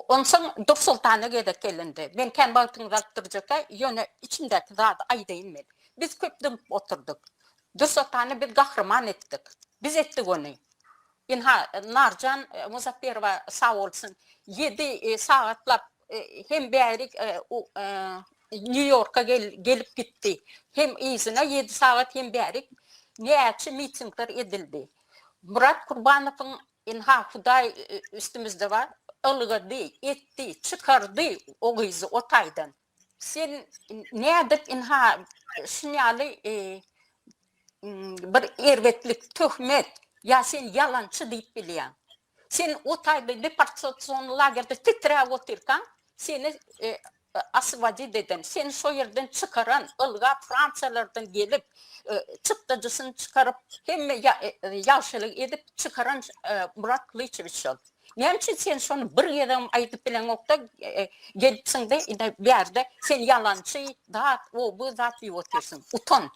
Onsoň Dursoltana gezek gelende, men kän wagtyňyzy alyp durjak-a, ýöne içimdäki zady aýdaýyn men. Biz köp dymyp oturdyk. Dursoltany biz gahryman etdik. Biz etdik ony. Ynha, Narjan Muzapberowa sag bolsun, ýedi sagatlap hem bärik Nýu-Ýorka gelip gitdi, hem yzyna ýedi sagat hem bärik näçe mitingler edildi. Myrat Kurbanowyň Ynha, Hudaý üstümizde bar, ylgady, etdi, çykardy o gyzy o taýdan. Sen nädip ynha şunýaly bir erbetlik, töhmet ýa sen ýalançy diýip bilýäň? Sen o taýda deportasion lagerde titräp otyrkaň, seni Oswobodit eden, seni şo ýerden çykaran, ylgap Fransiýalardan gelip, çykdajysyny çykaryp, hemme ýagşylyk edip çykaran Murat Gylyçewiç şol. Näme üçin sen şony bir gezegem aýdyp bileňokda, gelipsiňde ine bärde sen ýalançy, zat, o bu zat diýip otyrsyň. Utan.